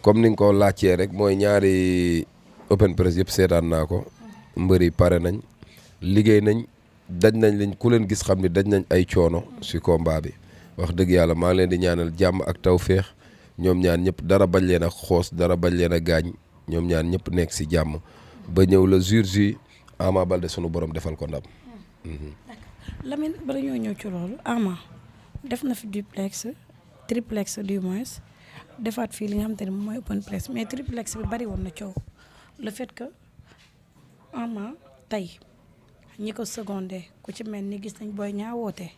comme ni nga ko laajtee rek mooy ñaari open press yëpp seetaan naa ko mbëri pare nañ liggéey nañ daj nañ lañ ku leen gis xam ni daj nañ ay coono si combat bi wax dëgg yàlla maa ngi leen di ñaanal jàmm ak tawféex ñoom ñaan ñëpp dara bañ leen a xoos dara bañ leen a gaañ ñoom ñaan ñëpp nekk si jàmm ba ñëw la jour ji Ama Baldé sunu borom defal ko ndam. Lamine bala ñoo ñëw ci loolu Ama def na fi duplex triplex du moins defaat fii li nga xamante ne moom mooy open press mais triplex bi bari woon na coow le fait que Ama tey ñi ko secondé ku ci mel ni gis nañ Boy Niang woote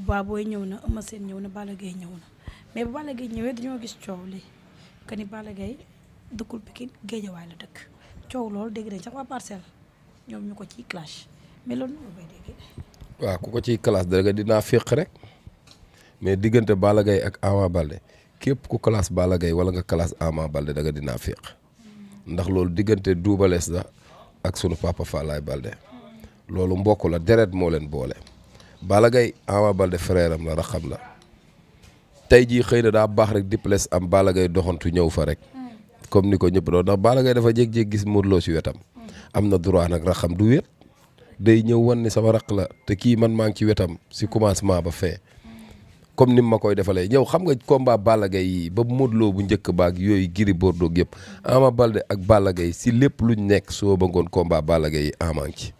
Baboy ñëw na Eumeu Sène ñëw na Balla Gaye ñëw na mais bu Balla Gaye ñëwee dañoo gis coow li que ni Balla Gaye dëkkul Pikine Géejawaay la dëkk coow loolu dégg nañ sax waa Parcelles ñoom ñu ko ciy clash mais loolu noonu koy déggee. waaw ku ko ciy classe dëgg dinaa féq rek mais diggante Balla Gaye ak Ama Baldé képp ku classe Balla Gaye wala nga classe Ama Baldé dëgg dinaa féq ndax loolu diggante Double Less la ak sunu papa Falaye Baldé loolu mbokk la deret moo leen boole. Balla Gaye Ama Baldé frère am la raxam la tey jii xëy na daa baax rek diples am Balla Gaye doxantu ñëw fa rek comme ni ko ñëpp doon ndax Balla Gaye dafa jékki-jékki gis Modou Lo si wetam am na droit nag raxam du wét day ñëw wan ni sama raq la te kii man maa ngi ci wetam si commencement ba fee comme ni ma koy defalee ñëw xam nga combat Balla Gaye yi ba Modou Lo bu njëkk baag yooyu Gris Bordeaux yëpp Ama Baldé ak Balla Gaye si lépp luñ nekk soo ba ngoon combat Balla Gaye yi Ama ngi ci